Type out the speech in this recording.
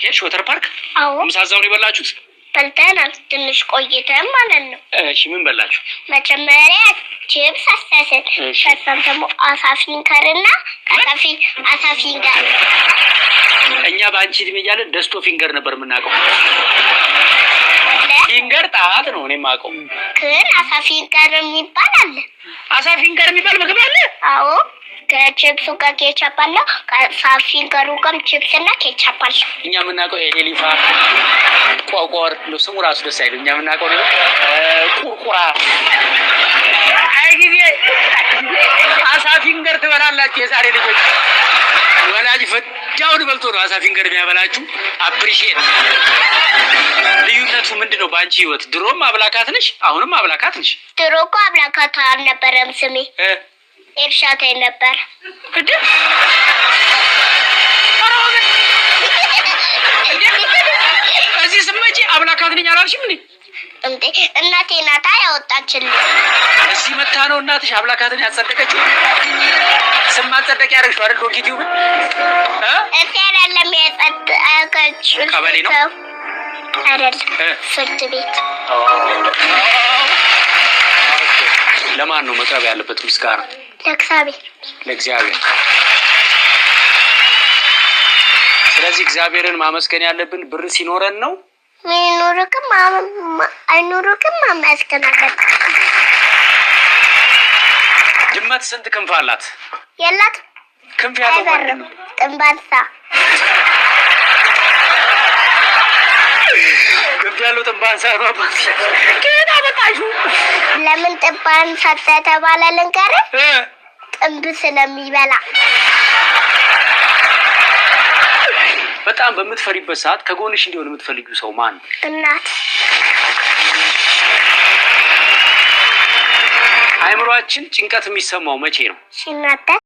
ሄድሽ water park? አዎ። ምሳ እዛው ነው የበላችሁት? በልተናል። ትንሽ ቆይተን ማለት ነው። እሺ፣ ምን በላችሁ? መጀመሪያ ቺፕስ አሰስን። ከዛም ደግሞ አሳ finger ና አሳ finger። እኛ በአንቺ እድሜ እያለን ደስቶ finger ነበር የምናውቀው። Finger ጣት ነው እኔ የማውቀው። ግን አሳ finger የሚባል አለ። አሳ finger የሚባል ምግብ አለ? አዎ፣ ከቺፕሱ ጋር ኬቻፕ አለው። ከአሳ finger ኡ ጋርም ቺፕስ እና ኬቻፕ አለው። እኛ የምናውቀው ኤሊፋ፣ ቆቆር፣ እንደው ስሙ ራሱ ደስ አይልም። እኛ የምናውቀው ነገር ቁርቁራ። አይ ጊዜ፣ አሳ finger ትበላላችሁ የዛሬ ልጆች። ወላጅ ፍዳውን በልቶ ነው አሳ finger የሚያበላችሁ። Appreciate። ልዩነቱ ምንድን ነው በአንቺ ህይወት? ድሮም አብላካት ነሽ፣ አሁንም አብላካት ነሽ። ድሮ እኮ አብላካት አልነበረም ስሜ፣ ኤርሻታይ ነበር። እንዴ! ኧረ ወገን! እንዴ! እዚህ ስትመጪ አብላካት ነኝ አላልሽም እንዴ? እንዴ፣ እናቴ ናታ ያወጣችልኝ። እዚህ መታ ነው እናትሽ አብላካትን ያጸደቀችው? ስም ማጸደቅ ያደረግሽው አይደል? Donkey Tube ን እ? እዚህ አይደለም ያጸደቀችው። ቀበሌ ነው? አይደለም፣ ፍርድ ቤት። ለማን ነው መቅረብ ያለበት ምስጋና? ለእግዚአብሔር። ለእግዚአብሔር። ስለዚህ እግዚአብሔርን ማመስገን ያለብን ብር ሲኖረን ነው? ሚኖርክም አይኖርክም ማመስገን አለብን። ድመት ስንት ክንፍ አላት? የላት። ክንፍ ያለው ምንድን አይበርም። ነው? ጥንባንሳ። ክንፍ ያለው ጥንባንሳ ነው። አባት ከየት አመጣሽው? ለምን ጥንባንሳ ተባለ ልንገርህ? ጥንብ ስለሚበላ። በጣም በምትፈሪበት ሰዓት ከጎንሽ እንዲሆን የምትፈልጊው ሰው ማን ነው? እናት። አእምሯችን ጭንቀት የሚሰማው መቼ ነው? ሲናደድ።